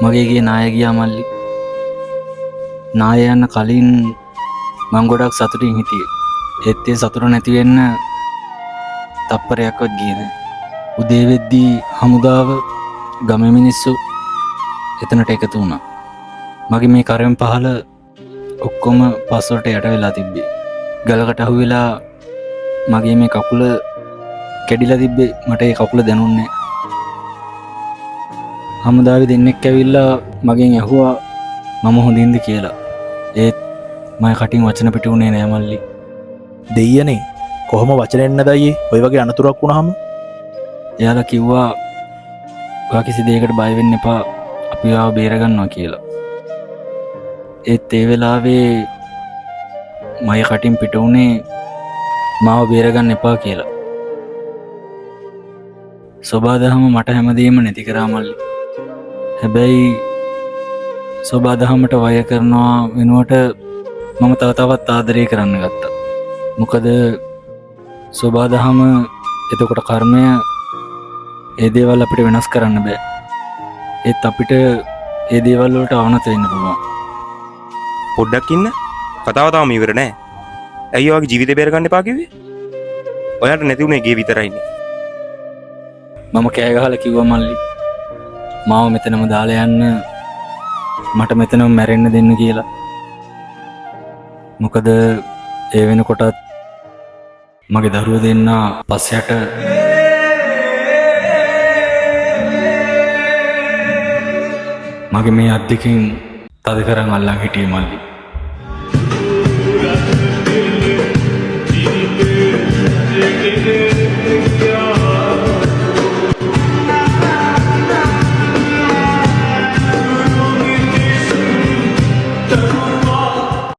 මගේ ගේ නාය ගියා මල්ලි. නාය යන්න කලින් මං ගොඩක් සතුටින් හිටියේ. ඒත් ඒ සතුට නැති වෙන්න තප්පරයක්වත් ගියේ නෑ. උදේ වෙද්දී හමුදාව ගමේ මිනිස්සු එතනට එකතු වුණා. මගේ මේ කරෙන් පහළ ඔක්කොම පස්වලට යට වෙලා තිබ්බේ. ගලකට අහු වෙලා මගේ මේ කකුල කැඩිලා තිබ්බේ. මට ඒ කකුල දැනුන්නේ නෑ. හමුදාවේ දෙන්නෙක් ඇවිල්ලා මගෙන් ඇහුවා මම හොඳින්ද කියලා. ඒත් මගේ කටින් වචන පිට වුණේ නෑ මල්ලි. දෙයියනේ කොහොම වචන එන්නේ නැද අයියේ ඔය වගේ අනතුරක් වුණාම? එයාලා කිව්වා ඔයා කිසි දෙයකට බය වෙන්න එපා, අපි ඔයාව බේරගන්නවා කියලා. ඒත් ඒ වෙලාවේ මගේ කටින් පිට වුණේ මාව බේරගන්න එපා කියලා. සොබාදහම මට හැමදේම නැති කරා මල්ලි. හැබැයි සොබාදහමට වය කරනවා වෙනුවට මම තව තවත් ආදරය කරන්න ගත්තා. මොකද සොබාදහම එතකොට කර්මය ඒ දේවල් අපිට වෙනස් කරන්න බෑ. ඒත් අපිට ඒ දේවල් වලට අවනත වෙන්න පුළුවන්. පොඩ්ඩක් ඉන්න, කතාව තාම ඉවර නෑ. ඇයි ඔයාගේ ජීවිතේ බේරගන්න එපා කිව්වේ? ඔයාට නැති වුණේ ගේ විතරයිනේ. මම කෑ ගහලා කිව්වා මල්ලි, මාව මෙතනම දාලා යන්න, මට මෙතනම මැරෙන්න දෙන්න කියලා. මොකද ඒ වෙනකොටත් මගේ දරුවෝ දෙන්න පස්සයට මගේ මේ අත් දෙකෙන් තද කරන් අල්ලන් හිටියේ මල්ලි.